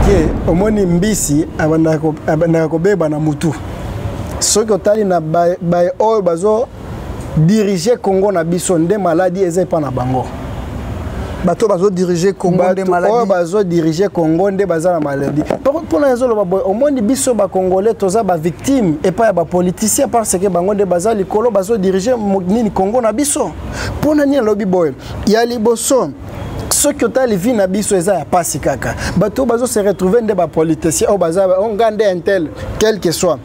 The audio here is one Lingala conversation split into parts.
Ke omoni mbisi abandaka kobeba na mutu. Soki otali na baye oyo bazo diriger Congo na biso, nde maladie eza epa na bango. Bato bazo diriger Congo nde maladie. Oyo bazo diriger Congo nde baza na maladie. Mpona ezoloba boye, omoni biso bacongolais toza bavictime epai ya bapoliticien, parce que bango nde baza likolo, bazo diriger nini Congo na biso. Mpona nini alobi boye? Ya liboso, soki otali vie na biso eza ya pasi kaka, bato oyo bazo se retrouver nde bapoliticien oyo baza nga nde intel, quel que soit.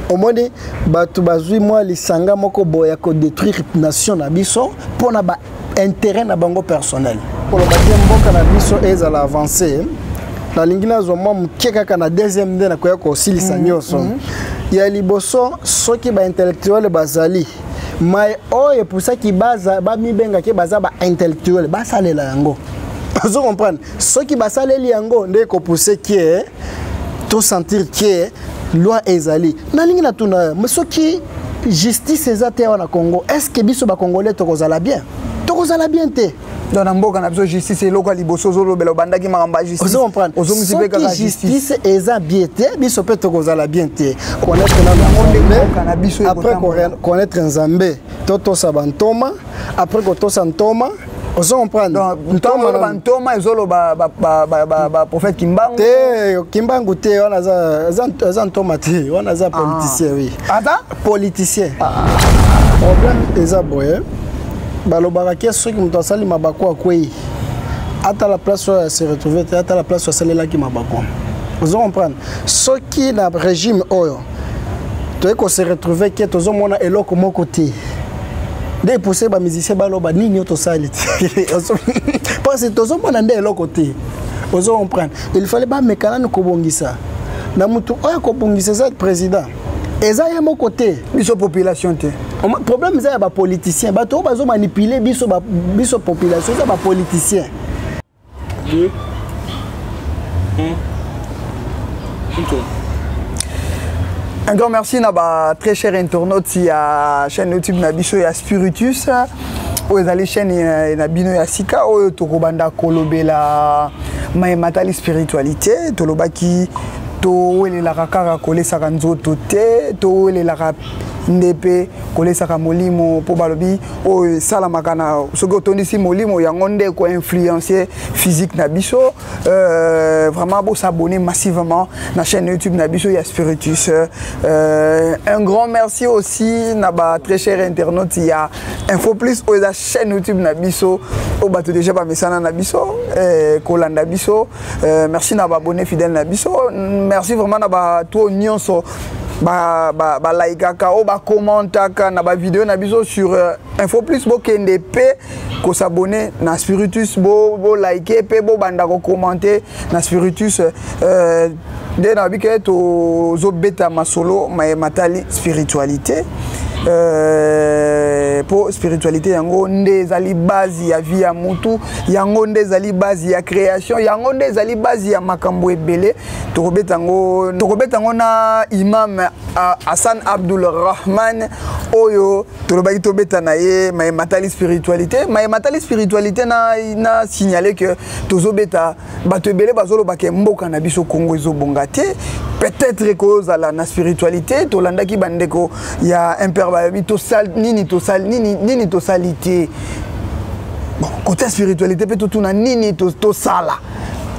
Omoni bato bazwi mwa lisanga moko boye ya kodétruire nation na biso mpona ba intérêt na bango personnel. Koloba te mboka na biso ezala avancé, nalingi nazwa mwa moke kaka na deuxième nde nakoya kosilisa nyonso. Ya liboso, soki baintellectuel bazali mai oyo epusaki bamibengaki baza baintellectuel, basalela yango. Ozo comprendre? Soki basaleli yango nde ekopuse ke tosentir ke loi ezali. Nalingi natuna, soki justice eza te awa na Congo, est ce que biso bacongolais tokozala bien? Tokozala bien te. Donc na mboka na biso, justice eloko ya liboso ozolobela. Obandaki makambo ya justice, ozongisi mpe kaka. Justice eza bien te, biso mpe tokozala bien te. Connaître na biso, après connaître Nzambe, totosa bantoma. Après kotosa ntoma, ozo comprendre? Ntoma ezoloba baprophète Kimbangu. Te, Kimbangu te, wana aza ntoma te, wana aza politicien. Oui, aza politicien. Problème eza boye, balobaka ke soki moto asali mabaku, akwei, atala place oyo ase retrouve te, atala place oyo asalelaki mabaku. Ozo comprendre? Soki na régime oyo toyei kose retrouve ke tozomona eloko moko te, nde epousse bamusicien baloba nini oyo tosali te, parce tozomona nde eloko te. Ozo comprendre? Il fallait bameka nanu kobongisa na motu oyo akobongisa, eza président, eza ye moko te. Biso population te. Problème eza ya bapoliticien, bato oyo bazomanipule biso, biso population, eza bapoliticien. 2, 1, 1. Un grand merci na ba très cher internautes ya chaîne YouTube na biso ya Spiritus, oyo ezali chaîne na bino ya sika oyo tokobanda kolobela maye matali spiritualité. Tolobaki towelelaka kaka kolesaka nzoto te, towelelaka nde mpe kolesaka molimo, mpo balobi oyo esalamaka na soki otondisi molimo, yango nde koinfluence physique na biso. Vraiment, bosabonner massivement na chaîne YouTube na biso ya Spiritus. Un grand merci aussi na ba très cher internaute ya Info Plus, oyo eza chaîne YouTube na biso oyo bato déjà bamesana na biso kolanda biso. Merci na baabonné fidèle na biso, merci vraiment na bato nyonso balaikaka, oyo bakommentaka na bavideo na biso sur Info Plus. Bokende mpe kosabonner na Spiritus, bolike mpe bobanda kokommente na Spiritus. Nde nayebi ke tozobeta masolo maye matali spiritualité, mpo spiritualité yango nde ezali base ya vie ya mutu, yango nde ezali base ya création, yango nde ezali base ya makambo ebele. Tokobeta yango na imam Hassan Abdul Rahman, oyo tolobaki tobeta na ye maye matali spiritualité. Maye matali spiritualité, na signale que tozobeta, bato ebele bazolobaka mboka na biso Congo ezobonga te, peut-être ekozala na spiritualité. Tolandaki bandeko ya imper, bayebi tosali nini, tosali nini, nini tosali te. Bon, côté spiritualité mpe totuna nini tosala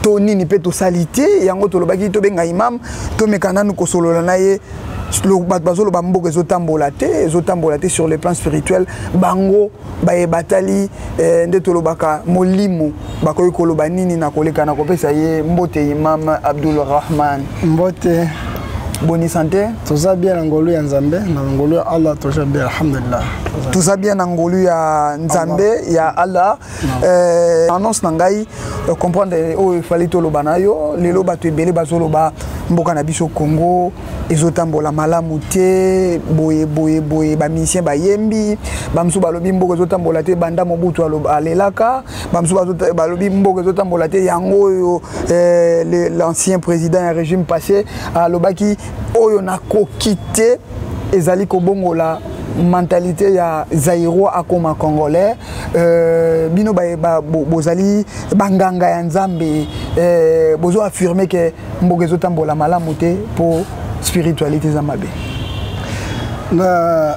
to nini mpe tosali te. Yango tolobaki tobenga imam, tomeka nanu kosolola na ye. Bato bazoloba mboka ezotambola te, ezotambola te sur le plan spirituel. Bango baye batali nde tolobaka molimo, bakoki koloba nini? Na koleka na kopesa ye mbote, imam Abdul Rahman. Mbote. Boni santé? Toza bien na ngolu ya Nzambe, na ngolu ya Allah, toza bien, alhamdulillah. Toza bien na ngolu ya Nzambe, ya Allah. Annonce na ngai, comprendre oyo efali toloba na yo lelo. Bato ebele bazoloba mboka na biso Congo ezotambola malamu te, boye boye boye. Bamusicien bayembi, bamosusu balobi mboka ezotambola te banda Mobutu alelaka, bamosusu balobi mboka ezotambola te yango oyo l'ancien président ya régime passé alobaki oyo nakoki te, ezali kobongola mentalité ya Zaïrois akoma Congolais. Bino bozali banganga ya Nzambe. Bozo affirmer ke mboka ezotambola malamu te mpo spiritualité eza mabe. Na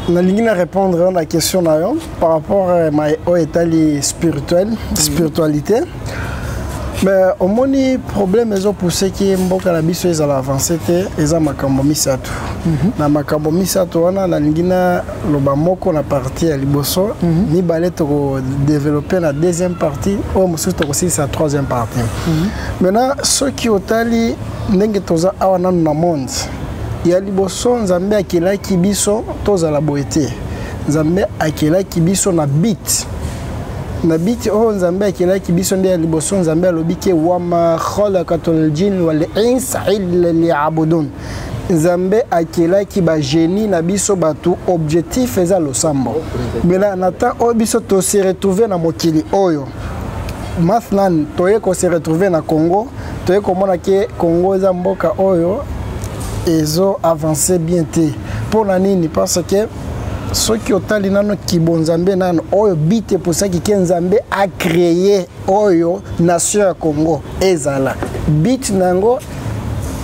nalingi na répondre na question na yo par rapport ma oyo etali spirituel, spiritualité. Mais omoni, problème ezopuseki mboka na biso ezala avance te, eza makambo misato. Na makambo misato wana, nalingi naloba moko na partie ya liboso, mibale tokodévelopper na deuxième partie, oyo mosusu tokosilisa troisième partie. Maintenant, soki otali ndenge toza awa nanu na monde ya liboso, Nzambe akelaki biso tozala boye te. Nzambe akelaki biso na but. Na but oyo Nzambe akelaki biso nde ya liboso, Nzambe alobi ke wama khalaqatul jin wal insa illa liyabudun. Nzambe akelaki bagénie na biso bato, objectif eza losambo. Mena na temps oyo biso tose retrouve na mokili oyo, mathnan toye kose retrouve na Congo, toye komona ke Congo eza mboka oyo ezo avance bien te. Mpo na nini? Parce que soki otali nano kibonzambe nano oyo but epusaki ke Nzambe acréer oyo nation ya Congo ezala, but na yango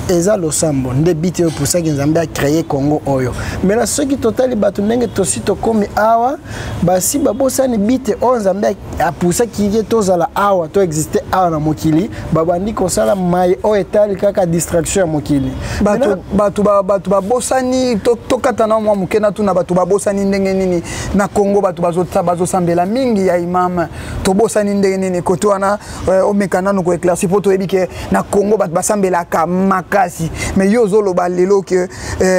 eza losambo. Nde but oyo epusaki Nzambe acréer Congo oyo. Mena soki totali bato ndenge tosi tokomi awa, basi babosani but oyo Nzambe apusaki ye tozala awa, toexiste awa na mokili. Babandi kosala mai oyo etali kaka distraction ya mokili. Bato babosani. Tokata na mwa moke na tuna: bato babosani ndenge nini? Na Congo bato bazosambela mingi ya imam. Tobosani ndenge nini kote wana? Omeka nanu koéclaircir, mpo toyebi ke na Congo bato basambelaka makasi, mais yo ozoloba lelo ke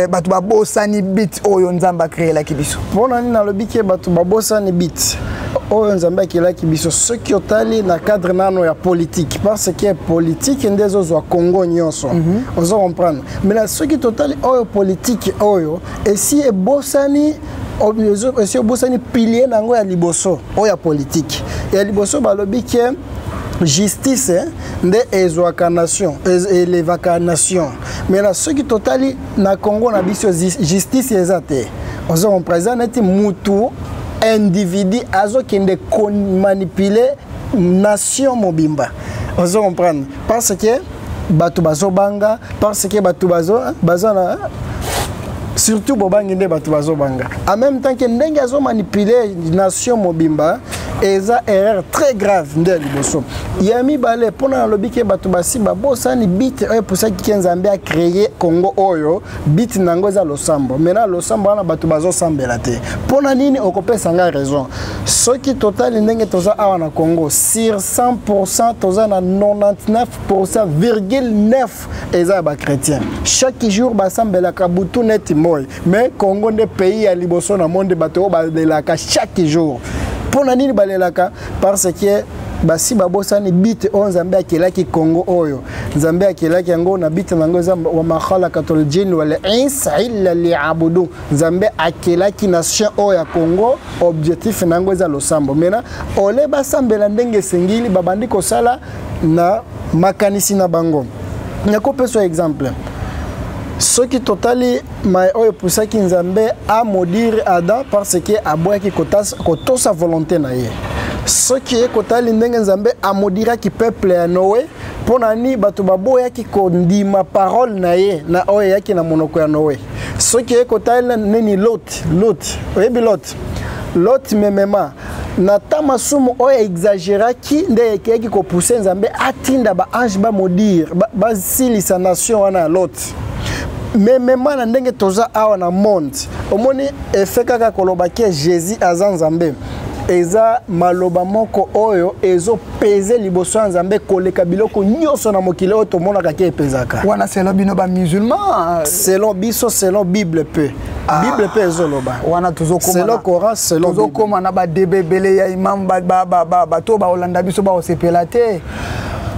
bato babosani but oyo Nzambe acréelaki biso. Mpona nini nalobi ke bato babosani but oyo Nzambe akelaki biso? Soki otali na cadre nano ya politique, parce que politique nde ezozwa Congo nyonso, ozo comprendre? Mais na soki totali oyo politique oyo esi ebosani, esi ebosani pilier na yango ya liboso. Oyo ya politique ya liboso, balobi ke justice nde ezwaka nation, elevaka nation. Mais na soki totali na Congo na biso, justice eza te. Ozo comprendre? Eza neti mutu, individu azokende komanipuler nation mobimba. Ozo comprendre? Parce que bato bazobanga, parce que bato bazo na surtout bobangi nde bato bazobanga. En même temps ke ndenge azomanipuler nation mobimba, eza erreur très grave. Nde ya liboso. Ya mibale, mpona nalobi ke bato basi babosani but oyo epusaki ke Nzambe acréer Congo oyo, but na yango eza losambo. Maintenant, losambo wana bato bazosambela te. Mpona nini? Okopesa ngai raison. Soki totali ndenge toza awa na Congo, sur 100, toza na 99,9 eza ya bachrétien. Chaque jour basambelaka butu neti moi. Mais Congo nde pays ya liboso na monde bato oyo balelaka chaque jour. Mpo na nini balelaka? Parce que basi babosani but oyo Nzambe akelaki Congo oyo. Nzambe akelaki yango na but na yango eza wama khalaqatul jin wal insa illa liyabudun. Nzambe akelaki nation oyo ya Congo, objectif na yango eza losambo. Maintenant, ole basambela ndenge esengeli, babandi kosala na makanisi na bango. Nakopesa exemple. Soki totali mai oyo epusaki Nzambe amaudire Adam, parce que aboyaki kotosa volonté na ye. Soki ye kotali ndenge Nzambe amaudiraki peuple ya Noé, mpo na nini? Bato baboyaki kondima parole na ye na oyo eyaki na monoko ya Noé. Soki ye kotali nini, Lot, Lot, oyebi Lot, Lot memema na ta masumu oyo exagéraki, nde ekeyaki kopousser Nzambe atinda baange bamaudire, basilisa nation wana ya Lot. Memema na ndenge toza awa na monde, omoni efe kaka koloba ke Jésus aza Nzambe, eza maloba moko oyo ezopese liboso ya Nzambe koleka biloko nyonso na mokili oyo tomonaka ke epezaka. Wana selon bino bamusulman. Selon biso, selon Bible mpe. Ah, Bible mpe ezoloba. Wana selon Coran, selon tozokóma na badébats ebele ya imam. Bato baolanda biso baosepela te.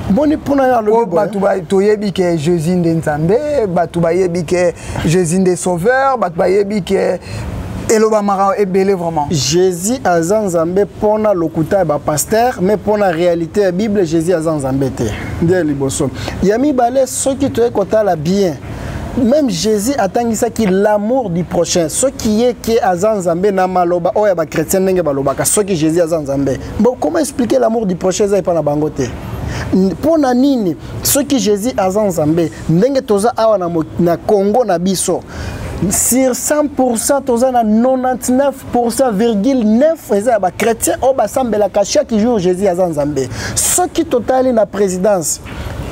Boni mpona ye alobi? Bato toyebi ke Jésus nde Nzambe, bato bayebi ke Jésus nde sauveur, bato bayebi ke elobamaka ebele vraiment. Jésus aza Nzambe mpona lokuta ya bapasteur, mais mpona réalité ya Bible, Jésus aza Nzambe te. Nde ya liboso. Ya mibale, soki toye kotala bien, même Jésus atangisaki l'amour du prochain. Soki ye ke aza Nzambe na maloba oyo ya bachrétien ndenge balobaka, soki Jésus aza Nzambe, bon, comment expliquer l'amour du prochain eza epa na bango te? Mpo na nini? Soki Jésus aza Nzambe, ndenge toza awa na Congo na biso, sur 100% toza na 99,9% eza ya bachrétien oyo basambelaka chaque jour Jésus aza Nzambe. Soki totali na présidence,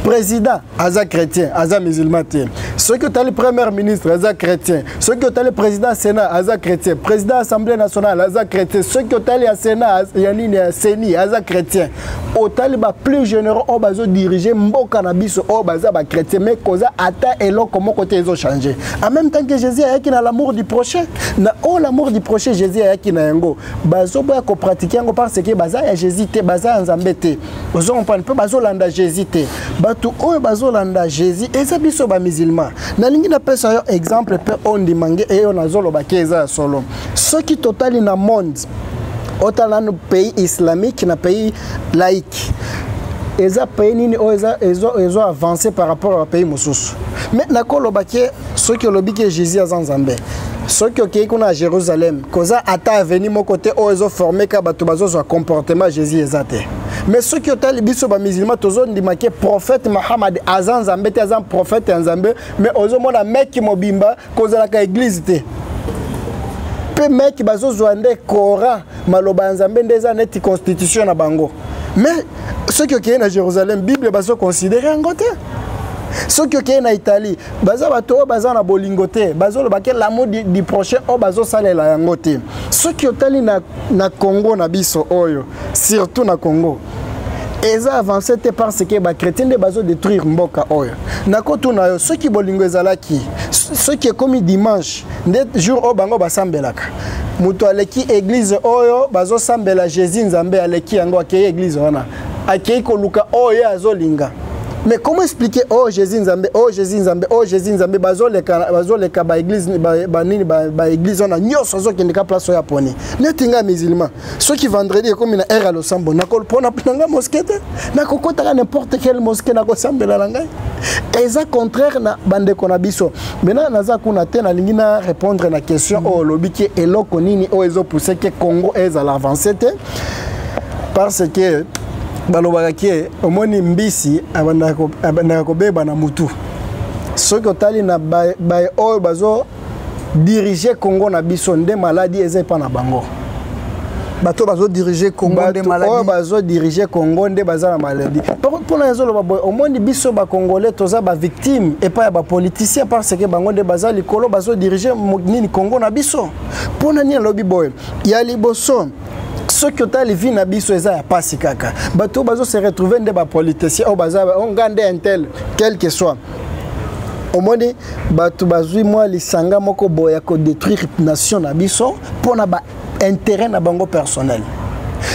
président aza chrétien, aza musulman te. Soki otali premier ministre, aza chrétien. Soki otali président Sénat, aza chrétien. Président Assemblée nationale aza chrétien. Soki otali ya Sénat, ya nini, ya CENI, aza chrétien. Otali baplus généraux oyo bazodirige mboka na biso, oyo baza bachrétien, mais koza ata eloko moko te ezochange. En même temps que Jésus ayaki na l'amour du prochain, na oyo l'amour du prochain Jésus ayaki na yango, bazoboya kopratike yango parce que baza ya Jésus te, baza ya Nzambe te. Ozo comprendre? Mpe bazolanda Jésus te. Bato oyo bazolanda Jésus eza biso bamusulman. Nalingi napesa yo exemple mpe ondima nge eyo nazolobaki eza ya solo. Soki totali na monde, otala nanu pays islamique na pays laïque, eza pays nini oyo eza ezo avance par rapport à pays mosusu? Mais nakoloba ke soki olobi ke Jésus aza Nzambe, soki okei kuna ya Jérusalem, koza ata avenue moko te oyo ezoforme ka bato bazozwa comportement Jésus eza te. Mais soki otali biso bamusulman, tozondima ke prophète Mahamad aza Nzambe te, aza prophète ya Nzambe, mais ozomona Mecque mobimba kozalaka église te. Mpe Mecque bazozwa nde Coran, maloba ya Nzambe nde eza neti constitution na bango. Mais soki okei na Jérusalem, Bible bazoconsidere yango te. Soki okei na Italie, baza bato oyo baza na bolingo te, bazoloba ke l'amour du prochain oyo bazosalela yango te. Soki otali na Congo na biso oyo, surtout na Congo, eza avancé te parce que bachrétien nde bazodétruire mboka oyo. Nakotuna yo, soki bolingo ezalaki, soki ekomi dimanche nde jour oyo bango basambelaka, moto aleki église oyo bazosambela Jésus Nzambe, aleki yango, akei église wana, akei koluka oyo ye azolinga. Mais comment expliquer oh Jésus Nzambe, oh Jésus Nzambe, oh Jésus Nzambe, bazoleka, bazoleka baéglise banini, baéglise wana nyonso, azokende ka place oyo aponi? Neti ngai musulman, soki vendredi ekomi na heure ya losambo, nakopona na ngai mosquée te, nakokotaka n'importe quelle mosquée, nakosambela na ngai. Eza contraire na bandeko na biso. Maintenant naza kuna te, nalingi na répondre na question oyo olobi ke eloko nini oyo ezopousse ke Congo ezala avance te, parce que balobaka ke omoni mbisi abandaka kobeba na mutu. Soki otali na baye oyo bazo dirige Congo na biso, nde maladi eza epa na bango. Bato bazodirige Congo nde oyo maladi? Bazodirige Congo nde baza na maladi. Mpona ezoloba boye, omoni biso bacongolais toza bavictime epai ya bapoliticien parce que bango nde baza likolo, bazodirige nini, Congo na biso. Mpona nini alobi boye? Ya liboso, soki otali vie na biso eza ya pasi kaka. Bato oyo bazose retrouve nde bapoliticien oyo baza nga nde intel, quel que soit. Omoni bato bazwi mwa lisanga moko boye ya kodétruire nation na biso mpona baintérêt na bango personnel.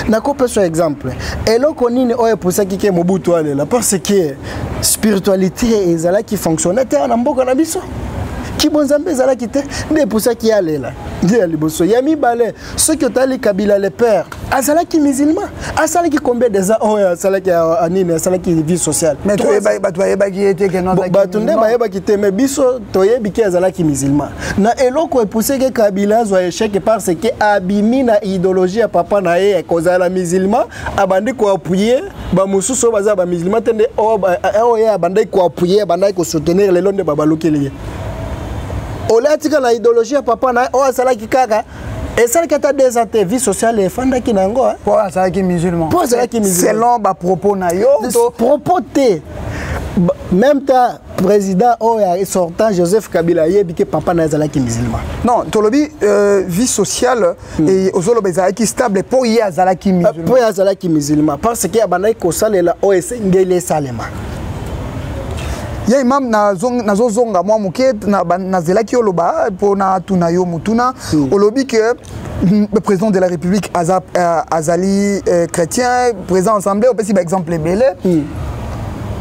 Nakopesa exemple, eloko nini oyo epusaki ke Mobutu alela? Parce que spiritualité ezalaki fonctionne te na mboka na biso, kibonzambe ezalaki te, nde epusaki ye alela. Nde ya liboso. Ya mibale, soki otali Kabila le père, azalaki musulman, asalaki combien des ans oyo asalaki nini, asalaki vie sociale? Mais bato bayebaki ye te ke Bato nde bayebaki te, mais biso toyebi ke azalaki musulman. Na eloko epuseki Kabila azwa échec, parce que abimi na idéologie ya papa na ye kozala musulman, abandi koappuyer bamosusu oyo baza bamusulman te. Nde oyo ye abandaki koappuyer, abandaki kosoutenir, lelo nde babalukeli ye. Ole atika na idéologie ya papa na ye oyo asalaki kaka, esalaki ata 2 ans te, vie sociale efandaki na yango. Mpo azalaki musulman? Mpo azalaki musulman. Selon bapropos na yo to propos te, même temps président oyo sortant, Joseph Kabila, ayebi ke papa na ye azalaki musulman. Non, tolobi vie sociale e ozoloba ezalaki stable mpo ye azalaki musulman. Mpo ye azalaki musulman, parce que abandaki kosalela oyo esengeli esalema. Ya imam, nazozonga mwa moke. Nazelaki oloba mpo natuna yo motuna. Olobi ke le président de la République aza, azali chrétien, président assemblée, opesi baexemple ebele.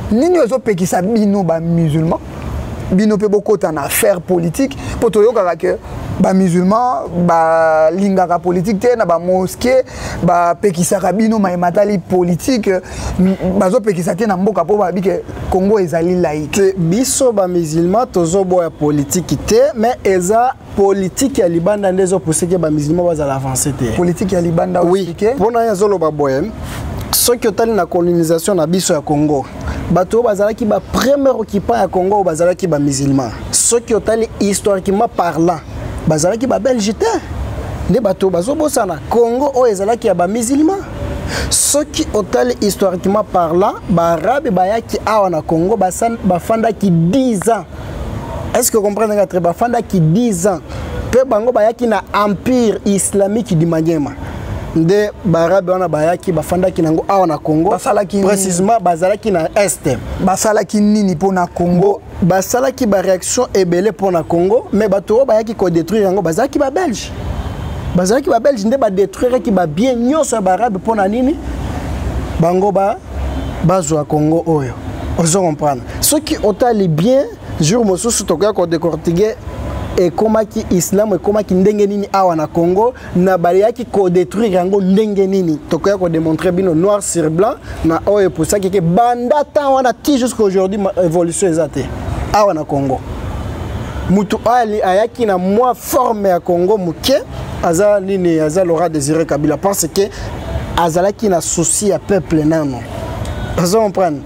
Nini ezopekisa bino bamusulman, bino mpe bokota na affaire politique? Mpo toyokaka ke bamusulman balingaka politique te, na bamosquée bapekisaka bino mayema tali politique, bazopekisa te na mboka mpo babi ke Congo ezali laïque. Biso bamusulman tozoboya politike te, mais eza politike ya libanda nde ezopuse ke bamusulman bazala avance te. Politike ya libanda? Oui, mpona ye azoloba boye, Soki otali na colonisation na biso ya Congo, bato oyo bazalaki ba premier occupant ya Congo oyo bazalaki bamusulman. Soki otali historiquement parlant, bazalaki babelge te. Nde bato bazobosana Congo oyo ezalaki ya bamusulman. Soki otali historiquement parlant, baarabe bayaki awa na Congo, bafandaki 10 ans. Est ce que comprendre nga très? Bafandaki 10 ans mpe bango bayaki na Empire islamique du Maniema. Nde baarabe wana bayaki, bafandaki nango awa na Congo. Basalaki nini? Précisément bazalaki na Est. Basalaki nini mpo na Congo? Basalaki baréaction ebele mpo na Congo, mais bato oyo bayaki kodétruire yango bazalaki babelge. Bazalaki babelge nde badétruiraki babien nyonso ya baarabe. Mpo na nini bango bazwa Congo oyo? Ozo comprendre? Soki otali bien, jour mosusu tokoya kodécortiquer ekomaki islam ekomaki ndenge nini awa na Congo, na bayaki kodétruire yango ndenge nini. Tokoya kodémontrer bino noir sur blanc na oyo epusaki ke banda temps wana ti jusqu'à aujourd'hui évolution eza te awa na Congo. Mutu oyo ayaki na mwa forme ya Congo moke aza nini? Aza Laurent Désiré Kabila, parce que azalaki na souci ya peuple nano. Ozo comprendre?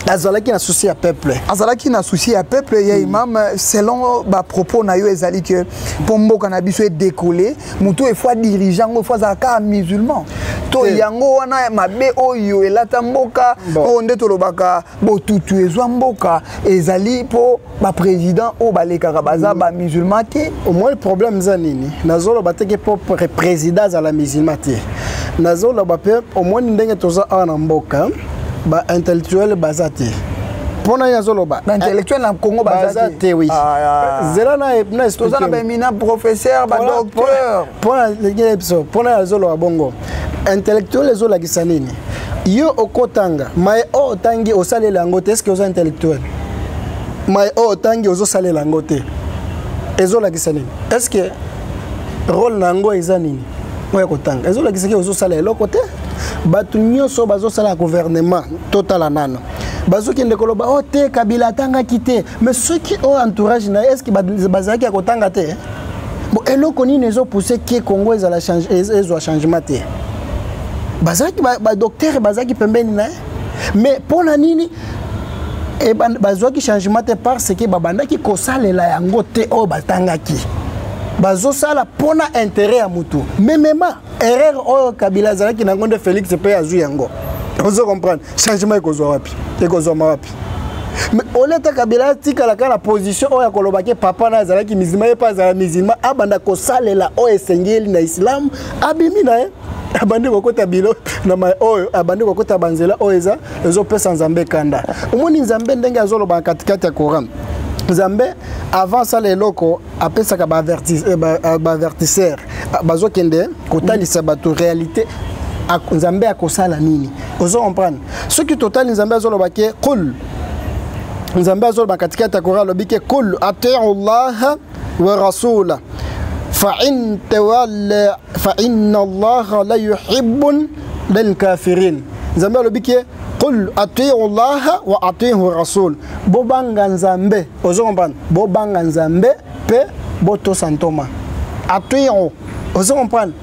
Azalaki na souci ya peuple. Azalaki na souci ya peuple ya imam. Selon bapropos na yo, ezali ke mpo mboka na biso edécolle, motu efo adirige yango, efo azala kaka musulman to Te. Yango wana mabe oyo elata mboka. Bon. Oyo nde tolobaka botutu ezwa mboka, ezali mpo baprésident oyo balekaka baza bamusulman te. Au moins problème eza nini? Nazoloba te ke mpo président azala musulman te. Nazoloba mpe, omoni ndenge toza awa na mboka, baintellectuel baza te. Mpo na ye azoloba. Baintellectuel na Congo baza baza te, oui. Ah, ah. Zela na Toza na baéminent professeur, badocteur. Mpona ndenge biso, mpona azoloba bongo, intellectuel ezolakisa nini? Yo okotanga mai oyo otangi, osalela yango te, est-ce oza intellectuel? Mai oyo otangi, ozosalela yango te, ezolakisa nini? Est-ce que rôle na yango eza nini oyo kotanga? Ezolakisa ke ozosala eloko te. Bato nyonso bazosala ya gouvernement, totala nano, bazokende koloba o te Kabila atangaki te, mais soki oyo entourage na ye, est-ce bazalaki ya kotanga te? Bon, eloko nini ezopousse ke Congo ezala ezwa changement te? Bazalaki badocteur, bazalaki pembeni na ye, mais mpo na nini bazwaki changement te? Parce que babandaki kosalela yango te. Oyo batangaki, bazosala mpona intérêt ya mutu memema. Erreur oyo Kabila azalaki nango nde Félix mpe azwi yango. Ozo comprendre? Changement ekozwa wapi? Ekozwama wapi? Mais oleta Kabila atikala kaka na position oyo akoloba ke papa na azalaki musulman, ye mpe azala musulman, abanda kosalela oyo esengeli na islam. Abimi na ye, abandi kokota bilo na mai oyo, abandi kokota banzela oyo eza ezopesa Nzambe kanda. Omoni Nzambe ndenge azoloba na katikati ya Coran, Nzambe avant asala eloko apesaka baavertisseur, bazokende kotalisa bato réalité Nzambe akosala nini. Ozo comprendre? Soki totali, Nzambe azoloba ke qul, Nzambe azoloba katikati ya Coran, alobi ke qul atiu llaha wa rasula fa in tawalla fa inna allaha la yuhibbun lilkafirin. Nzambe alobi ke qul atiu llaha wa atiu rasul, bobanga Nzambe. Ozo comprendre? Bobanga Nzambe mpe botosa ntoma. Atiu, ozo comprendre?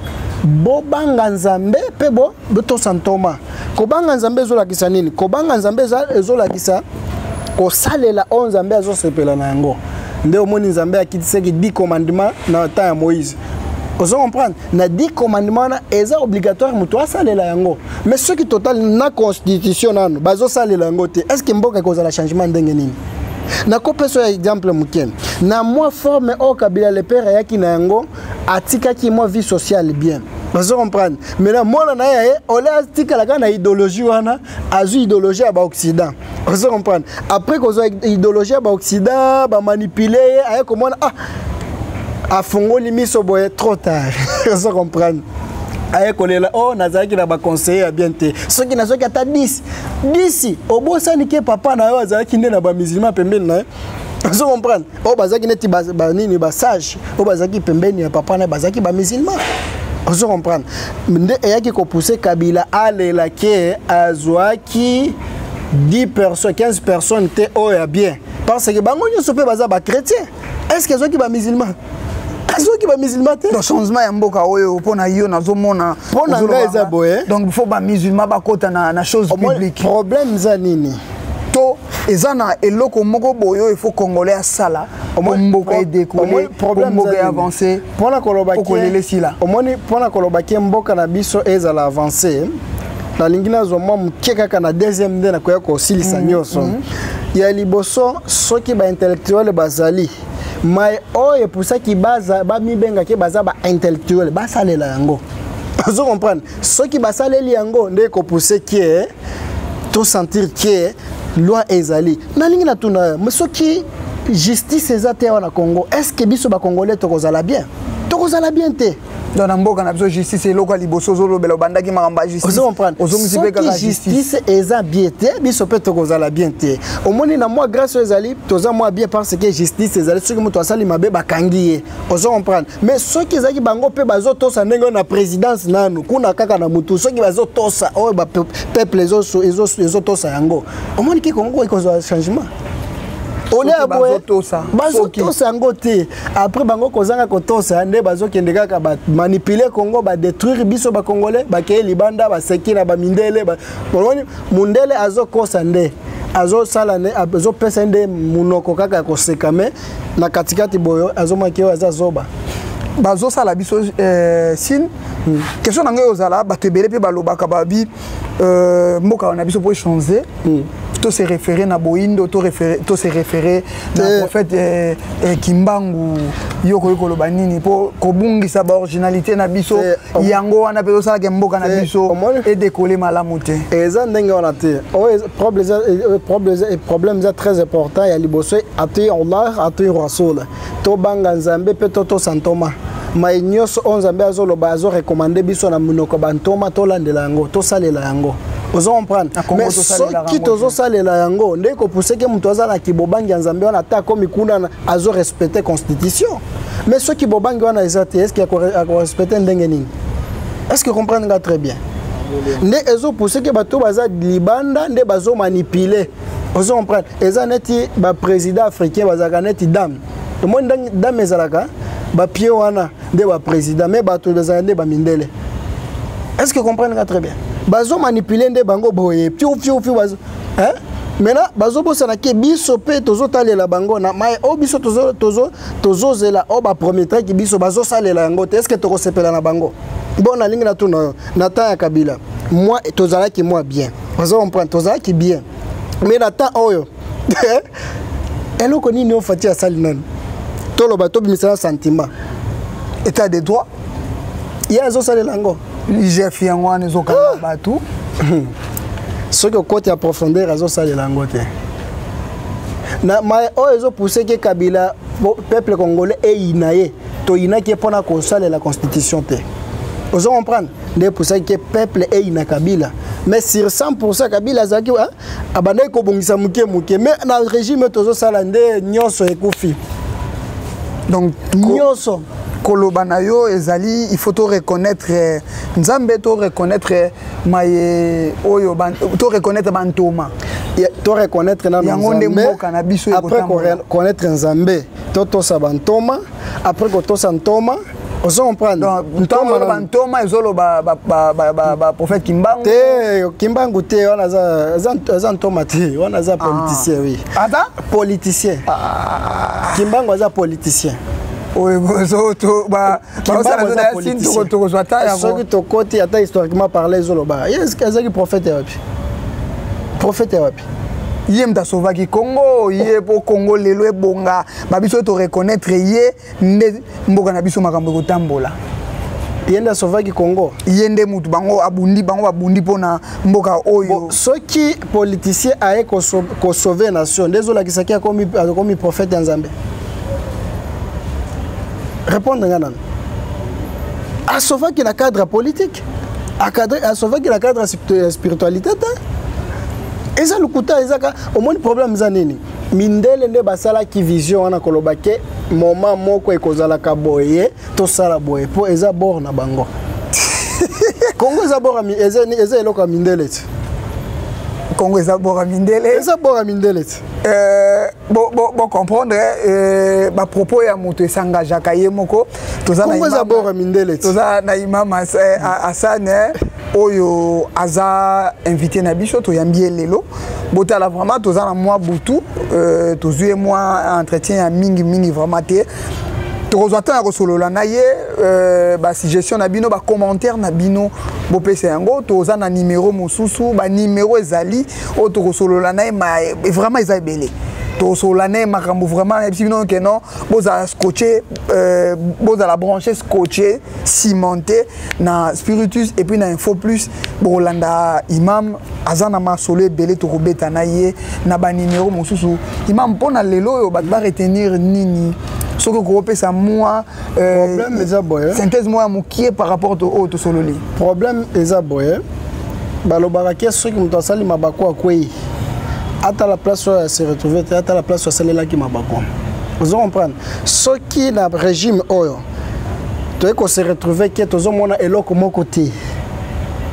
Bobanga Nzambe mpe botosa ntoma. Kobanga Nzambe ezolakisa nini? Kobanga Nzambe ezolakisa kosalela oyo Nzambe azosepela na yango. Nde omoni Nzambe akitisaki 10 commandement na temps ya Moïse. Ozo comprendre? Na 10 commandement wana eza obligatoire moto asalela yango. Mais soki total na constitution nano bazosalela yango te, est ce que mboka ekozala changement ndenge nini? Nakopesa oyo exemple moke na mwa forme oyo Kabila le père ayaki na yango, atikaki mwa vie sociale bien. Ozo comprendre? Maintenant mwana na ye, ole atikala kaka na idéologie wana, azwi idéologie ya baoccident. Ozo comprendre? Après kozwa idéologie ya baoccident, bamanipule ye, aye komona, ah, afungoli miso boye, trop tard. Ozo comprendre? Aye kolela: o oh, nazalaki na baconseiller ya bien te, soki nazwaki ata 10 10. Obosani ke papa na yo azalaki nde na bamusulman pembeni na ye. Ozo comprendre? Oyo bazalaki neti banini, basage oyo bazalaki pembeni ya papa na ye, bazalaki bamusulman. Ozo comprendre? Nde eyaki kopousse Kabila alela ke azwaki 10 personnes, 15 personnes te oyo ya bien, parce que bango nyonso mpe baza bachrétien. Est ce que azwaki bamusulman? Soki bamusulman te. Donc changement ya mboka oyo, mpo na yo, nazomona Mpo na ngai eza boye. Donc faut bamusulman bakota na chose publique. Problème eza nini? To eza na eloko moko boye oyo il faut Congolais asala mpo mboka edécolle, mpo mboka eavance? Mpona koloba Okolela esila. Omoni, mpona koloba ke mboka na biso ezala avance, nalingi nazwa mwa moke kaka na deuxième nde nakoya kosilisa nyonso. Ya liboso, soki baintellectuel bazali mai oyo epusaki baza bamibengaki baza baintellectuel, basalela yango. Ozo comprendre? Soki basaleli yango nde ekopuse ke tosentir ke loi ezali. Nalingi natuna, soki justice eza te awa na Congo, est ce que biso bacongolais tokozala bien? Tokozala bien te. Donc na mboka na biso, justice eloko ya liboso ozolobela. Obandaki makambo ya justice, ozongisi mpe kaka. Justice eza bien te, biso mpe tokozala bien te. Omoni, na mwa grâce oyo ezali, toza mwa bien parce que justice ezali. Soki moto asali mabe, bakangi ye. Ozo comprendre? Mais soki ezalaki bango mpe bazotosa ndenge oyo na présidence nanu kuna kaka na mutu, soki bazotosa oyo bapeuple ezotosa yango, omoni ke Kongo ekozwa changement. Olia boye, bazotosa yango te. Après bango kozanga kotosa nde bazokende kaka bamanipuler Congo, badétruire biso bacongolais, bakei libanda, baseki na bamindele. Omoni, mundele azokosa nde azosala nde azopesa nde monoko kaka ya koseka, me na katikati boyo azomaki oyo aza zoba. Bazosala biso signe. Question na ngai ozala, bato ebele mpe balobaka babi mboka na biso po echanger, to se référer na boyindo, to se référer na prophète Kimbangu. Yo koyi koloba nini mpo kobungisa baoriginalité na biso? Yango wana mpe tosalaka mboka na biso edécolle malamu te. Eza ndenge wana te. Oyo problème eza très important. Ya liboso, ati Allah, ati Rasul, tobanga Nzambe mpe totosa ntoma. Mai nyonso oyo Nzambe azoloba, azorecommander biso na monoko bantoma, tolandela yango, tosalela yango. Ozo comprendre? Mais soki tozosalela yango nde kopuseke moto aza na kibobangi ya Nzambe wana, ata akomi kuna, azorespecte constitution. Mais soki bobangi wana eza te, est ce que akorespecte ndenge nini? Est ce que comprendre nga très bien? Nde ezopuse ke bato baza libanda nde bazomanipuler. Ozo comprendre? Eza neti baprésident africain bazalaka neti dame. Omoni dame ezalaka bapieds wana nde baprésident, mais bato bazalaka nde bamindele. Est ce que comprendre nga très bien? Bazomanipuler nde bango boye, piu piu piu, bazo, hein? Maintenant bazobosana ke biso mpe tozotalela bango na mai oyo biso tozozela oyo bapromettraki biso, bazosalela yango te. Est ce que tokosepela na bango? Bon, nalingi natuna oyo, na temps ya Kabila moi tozalaki mwa bien. Ozo comprendre? Tozalaki bien. Mais na temps oyo, eloko nini oyo Fatshi asali nani? Toloba, tobimisa na sentiment. État de droit. Ye azosalela yango. IGF yango wana ezokanga bato. Soki okoti ya profondeur, azosalela yango te. Na mai oyo ezopuse ke Kabila, peuple congolais eyina ye, toyinaki ye mpona kosalela constitution te. Ozo comprendre? Nde epusaki ke peuple eyina Kabila. Mais sur 100, Kabila azalaki, abandaki kobongisa moke moke. Mais na régime oyo tozosala nde nyonso ekufi. Donc nyonso. Koloba na yo ezali, il faut to reconnaître Nzambe, to reconnaître maye oyo, to reconnaître bantoma. To reconnaître nano. Yango nde mboka na biso. Après connaître Nzambe, totosa bantoma. Après kotosa ntoma, ozo comprendre? Ntoma, bantoma ezoloba baprophète Kimbangu. Te, Kimbangu te. Wana aza ntoma te, wana aza politicien, oui. Aza politicien. Kimbangu aza politicien. Soki tokoti ata historiquement parle, ezoloba ezalaki prophète ya wapi? Prophète ya wapi? Ye moto asovaki Congo. Ye mpo Congo lelo ebonga, babiso toreconnaître ye nde mboka na biso makambo ekotambola. Ye nde asovaki Congo? Ye nde mutu bango abundi, bango babundi mpona mboka oyo. Bon, soki politicien aye kosauve nation, nde ezolakisaki akomi prophète ya Nzambe? Répondre nga nano. Asovaki na cadre politique, asovaki na cadre ya spiritualité te. Eza lokuta, ezaka. Omoni, problème eza nini? Mindele nde basalaki vision wana, koloba ke moment moko ekozalaka boye, tosala boye, mpo eza bord na bango. Kongo eza bord, eza eloko ya mindele ti. Kongo eza bord ya mindele. Eza bord ya mindele ti. Bo comprendre, bapropos ya moto esangageaka ye moko. Toza na Congo eza imam bord ya mindele ti. Toza na imam Hassan oyo aza invité na biso, toyambi ye lelo. Botala, vraiment toza na mwa butu, tozwi ye mwa entretien ya mingi mingi vraiment te. Tokozwa ntango ya kosolola na ye. Basuggestion na bino, bacommentaire na bino, bopesa yango. Toza na nimero mosusu, banimero ezali oyo tokosolola na ye, vraiment eza ebele. Tosolola na ye makambo vraiment nayebisi bino ke non, bozala scotché, bozala branché, scotché, cimenté na Spiritus et puis na Info Plus. Bokolanda imam, aza na masolo ebele, tokobeta na ye na banimero mosusu. Imam, mpo na lelo oyo bato baretenir nini, soki okopesa mwa Problème eza boye. synthèse mwa ya mokie par rapport to oyo tosololi? Problème eza boye: balobaka ke soki moto asali mabaku, akwei, atala place oyo ase retrouve te, atala place oyo asalelaki mabaku. Ozo comprendre? Soki na régime oyo toyei kose retrouve ke tozomona eloko moko te,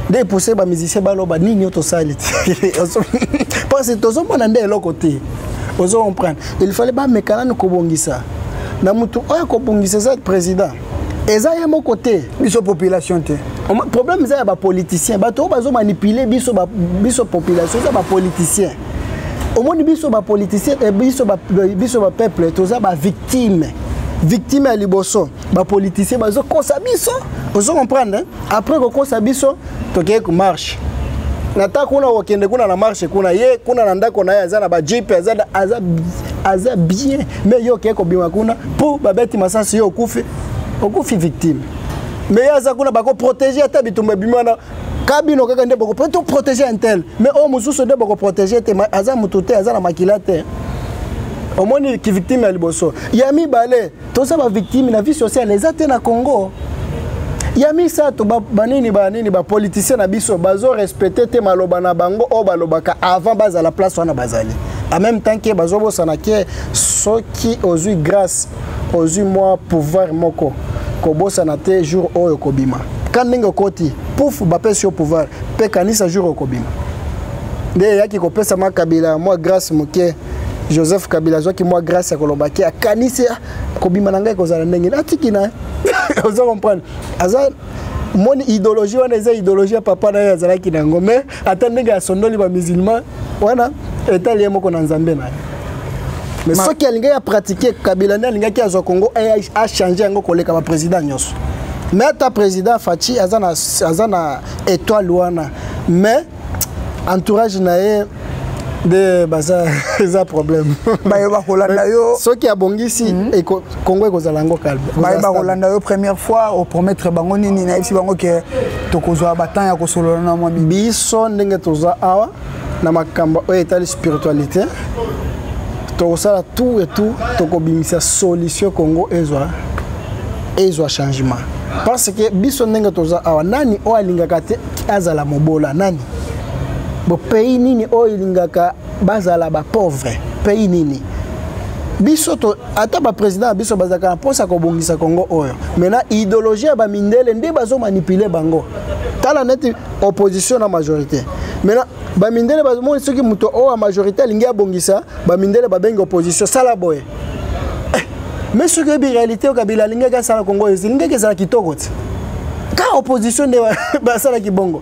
nde epousse bamusicien baloba nini oyo tosali te, parce que tozomona nde eloko te. Ozo comprendre? Il fallait bameka nanu kobongisa na motu oyo akobongisa. Eza président, eza ye moko te. Biso population te. Problème eza ya bapoliticien, bato oyo bazomanipule biso, biso population eza bapoliticien. Omoni, biso bapoliticien, biso bapeuple toza bavictime. Victime ya liboso, bapoliticien bazokosa biso. Ozo comprendre, hein? Après kokosa biso, tokei komarche na ta kuna, kokende kuna na marche kuna, ye kuna na ndako na ye aza na bajeep, aza bien, mais yo okei kobima kuna mpo babeti masasi, yo okufi, okufi victime. Mais ye aza kuna, bakoprotege. Ata bitumba ebimi wana, kabino kaka nde boko toprotege un tel, mais oyo mosusu nde bokoprotege te, aza motu te, aza na makila te. Omoni ki victime ya liboso. Ya mibale, toza bavictime na vie sociale eza te na Congo. Ya misato, banini banini, bapoliticien na biso bazorespecte te maloba na bango oyo balobaka avant bazala place wana bazali. En même temps ke bazobosana ke soki ozwi grâce, ozwi mwa pouvoir moko, kobosana te jour oyo kobima. Ka ndenge okoti, pouf, bapesi yo pouvoir, mpe kanisa jour okobima. Nde eyaki kopesama Kabila mwa grâce moke. Joseph Kabila azwaki mwa grâce ya koloba ke akanisi kobima na ngai kozala ndenge nini, atiki na ye. Oza comprendre? Aza moni idéologie wana eza idéologie ya papa na ye azalaki na yango, mais ata ndenge asondoli bamusulman wana, etali ye moko na Nzambe na ye. Mais soki alingaki apratike, Kabila nde alingaki azwa Congo, achange yango koleka baprésident nyonso. Mais ata président Fatshi aza na étoile wana, mais entourage na ye nde baza, eza problème. Bayeba kolanda yo. Soki abongisi, Congo ekozala yango calme. Bayeba kolanda yo première fois, opromettre bango nini? Nayebisi bango ke tokozwa batemps ya kosolola na mwa mingi. Biso ndenge toza awa na makambo oyo etali spiritualité, tokosala tout et tout, tokobimisa solution, Congo ezwa changement. Parce que biso ndenge toza awa, nani oyo alingaka te azala mobola? Nani bo pays nini oyo elingaka bazala bapauvre? Pays nini? Biso to, ata baprésident na biso bazalaka na mposa kobongisa Congo oyo, maintenant idéologie ya bamindele nde bazomanipule bango. Tala neti opposition na majorité. Maintenant bamindele bazomoni soki moto oyo ya majorité alingi abongisa, bamindele babengi opposition: sala boye. Mais soki oyebi réalité oyo Kabila alingaki asala Congo, oyo elingaki ezala kitoko te. Ka opposition nde basalaki bongo.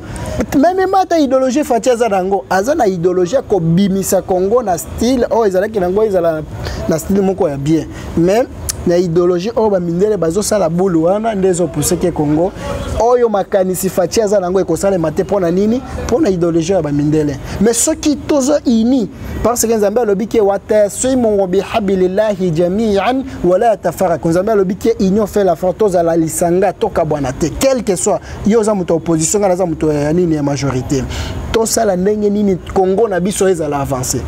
Même ata idéologie Fatshi aza na yango, aza na idéologie ya kobimisa Congo na style oyo ezalaki nango, ezala na style moko ya bien. Mais na idéologie oyo bamindele bazosala bulu wana nde ezopuse ke Congo oyo makanisi Fatshi aza nango ekosalema te. Mpo na nini? Mpo na idéologie ya bamindele. Mais soki toza uni, parce que Nzambe alobi ke watasimu bihabilillahi jamian wala tafaraku. Nzambe alobi ke union fait la force. Tozala lisanga, tokabwana te. Quel que soit yo oza moto ya opposition, ngai naza moto ya nini, ya majorité, tosala ndenge nini Congo na biso ezala avancé.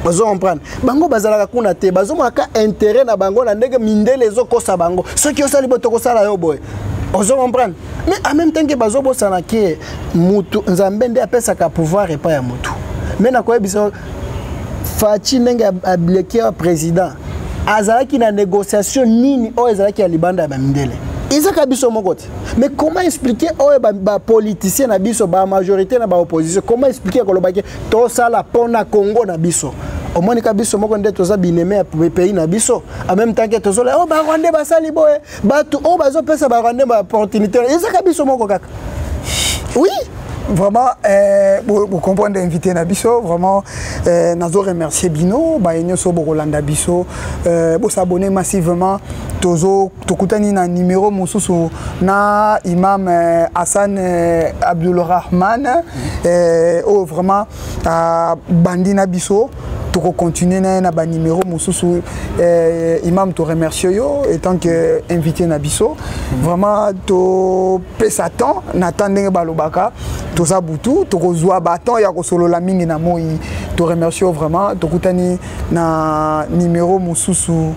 Ozo comprendre? Bango bazalaka kuna te, bazomonaka intérêt na bango na ndenge mindele ezokosa bango: soki osali boye, tokosala yo boye. Ozo comprendre? Mais en même temps ke bazobosana ke mutu, Nzambe nde apesaka pouvoir epai ya mutu. Mais nakoyebisa, Fatshi ndenge ableki ya président, azalaki na négociation nini oyo ezalaki ya libanda ya bamindele? Ezaka biso moko te. Mais comment expliquer oyo bapoliticien na biso, bamajorité na baopposition, comment expliquer kolobaki tosala mpona Congo na biso? Omoni ka biso moko nde toza bineme ya pays na biso. En même temps que tozola, oh, barwandais basali boye, bato oyo bazopesa barwandais baopportunité ezaka biso moko kaka. Oui. Vraiment, vous comprenez, invité na biso, vraiment, nazo remercier bino ba nyonso bokolanda biso, bo s'abonner massivement. Tozo tokutani na numéro mosusu na imam Hassan Abdulrahman, oyo vraiment bandi na biso. Tokocontinue na ye na banuméro mosusu. Imam, toremercie yo étant que invité na biso. Vraiment, topesa temps na temps, ndenge balobaka, toza butu, tokozwa batemps ya kosolola mingi na moi. Toremercie yo vraiment. Tokutani na numéro mosusu.